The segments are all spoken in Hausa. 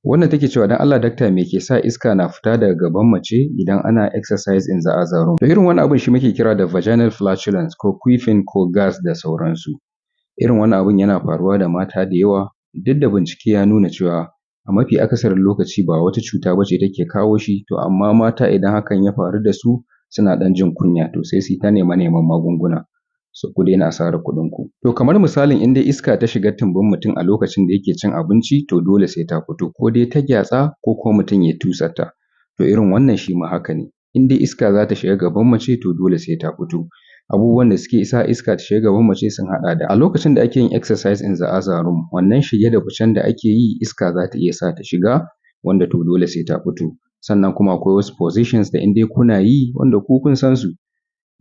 Wannan take cewa, dan Allah dakta, me ke sa iska na fita daga gaban mace idan ana exercise in the other room? To, irin wannan abun shi muke kira da vaginal flatulence ko queefing ko gas da sauransu. Irin wannan abun yana faruwa da mata da yawa, duk da bincike ya nuna cewa a mafi akasarin lokaci ba wata cuta ba ce take kawo shi. To amma mata idan hakan ya faru da su, suna ɗan jin kunya, to sai su yi ta nema-neman magunguna. So ku daina asarar kuɗinku. To kamar misalin in dai iska ta shiga tumbin mutum a lokacin da yake cin abinci, to dole sai ta fito, ko dai ta gyatsa ko kuma mutum ya tusarta. To irin wannan shi ma haka ne. In dai iska za ta shiga gaban mace, to dole sai ta fito. Abubuwan da suke sa iska ta shiga gaban mace sun haɗa da: a lokacin da ake yin exercise in the other room, wannan shige da ficen da ake yi, iska za ta iya sa ta shiga, wanda to dole sai ta fito. Sannan kuma akwai wasu positions da in dai kuna yi, wanda ku kun san su,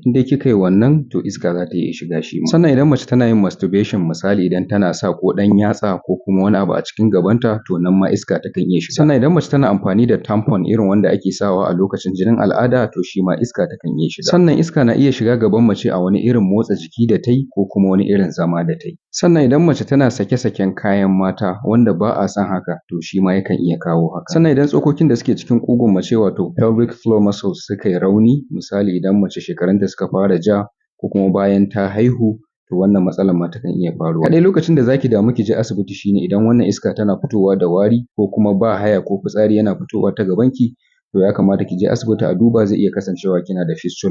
in dai kika yi wannan, to iska za ta iya shiga shi ma. Sannan idan mace tana yin masturbation, misali idan tana sa ko ɗan yatsa ko kuma wani abu a cikin gabanta, to nan ma iska takan iya shiga. Sannan idan mace tana amfani da tampon, irin wanda ake sawa a lokacin jinin al'ada, to shi ma iska takan iya shiga. Sannan iska na iya shiga gaban mace a wani irin motsa jiki da ta yi ko kuma wani irin zama da ta yi. Sannan idan mace tana sake-saken kayan mata, wanda ba a son haka, to shi ma yakan iya kawo haka. Sannan idan tsokokin da suke cikin ƙugun mace, wato pelvic floor muscles, suka yi rauni, misali idan mace shekarunta suka fara ja ko kuma bayan ta haihu, to wannan matsalar ma takan iya faruwa. Kaɗai lokacin da za ki damu ki je asibiti shine idan wannan iska tana fitowa da wari, ko kuma ba haya ko fitsari yana fitowa ta gabanki, to ya kamata ki je asibiti a duba, zai iya kasancewa kina da fistula.